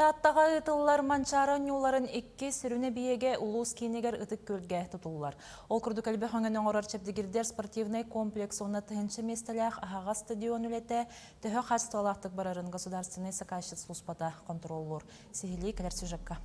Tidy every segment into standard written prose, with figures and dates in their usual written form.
Тааттаҕа ыытыллар Манчаары оонньууларын икки сүрүн эбийиэгэ улуус киинигэр Ытык Күөлгэ тутуллар. Ол курдук элбэх өҥөнү оҥорор чэбдигирдэр спортивнай комплекс уонна тыһыынча миэстэлээх аһаҕас стадион үлэтэ төһө хаачыстыбалаахтык барарын государственнай сакаасчыт сулууспата хонтуруоллуур. Сиһилии кэлэр сюжекка.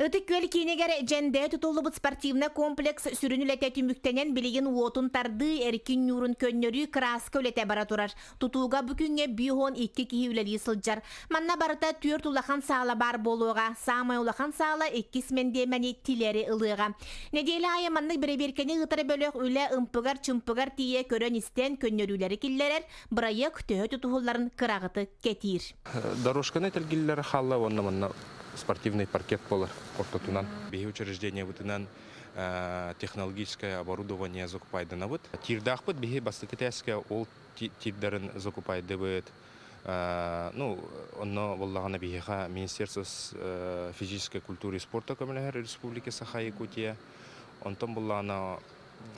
Ытык Күөл киинигэр Дьэндэ тутуллубут спортивнай комплекс сүрүн үлэтэ түмүктэнэн билигин уотун тардыы, эркин ньуурун көннөрүү, кырааска үлэтэ бара турар. Тутууга бу күҥҥэ 52 киһи үлэлии сылдьар. Манна барыта түөрт улахан саала баар буолуоҕа. Саамай улахан саала иккис мэндиэмэни тилэри ылыаҕа. Нэдиэлэ аайы маннык бэрэбиэркэни ыытар бөлөх үлэ ымпыгар-чымпыгар тиийэ көрөн-истэн көннөрүүлэри киллэрэр, бырайыак төһө тутуһулларын кыраҕытык кэтиир. Дорожканы тэлгиллэр хаалла уонна манна спортивный паркет буолар ортотунан. Биһи учреждениебытынан технологическое оборудование закупайданабыт. Тирдаахпыт биһи бастакы тээскэ ол тирдарын закупайдыбыт. Ну, онно буоллаҕына биһиэхэ Министерство физической культуры и спорта көмөлөһөр Республика Саха-Якутия. Онтон буоллаҕына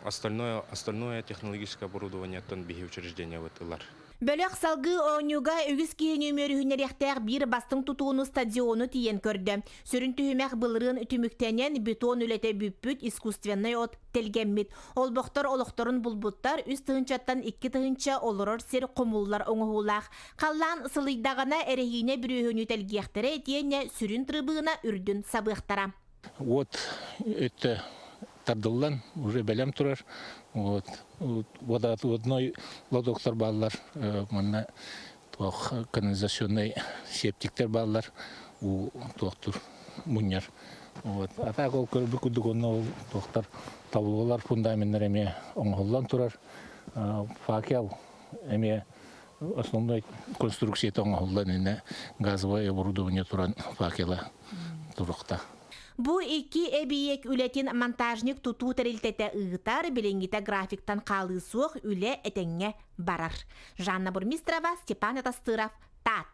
остальное, остальное технологическое оборудованиеттан биһи учреждениебыт ылар. Бөлөх салгыы оонньууга үгүс киһини үмүөрүһүннэриэхтээх биир бастыҥ тутууну стадиону тиийэн көрдө. Сүрүн түһүмэх былырыын түмүктэнэн, бетон үлэтэ бүппүт, искусственнай от тэлгэммит. Олбохтор олохторун булбуттар, үс тыһыынчаттан икки тыһыынча олорор сир хомуллар оҥоһуулаах. Халлаан сылыйдаҕына эрэһиинэ бүрүөһүнү тэлгиэхтэрэ итиэннэ сүрүн трибуна үрдүн сабыахтара. Уот өттө тардыллан уже бэлэм турар. Вот водоотводной лотоктар бааллар, манна туох канализационный септиктер бааллар, уу туохтур мунньар. Вот. А так ол көрбүт курдук онно ол туохтар таблолар фундаменнар эмиэ оҥоһуллан турар. Факел эмиэ основной конструкцията оҥоһуллан иннэ газовое оборудование туран факела туруохта. Бу икки эбийиэк үлэтин монтажник тутуу тэрилтэтэ ыытар, билиҥҥитэ графиктан хаалыы суох, үлэ этэҥҥэ барар. Жанна Бурмистрова, Степан Атастыров, Таатта.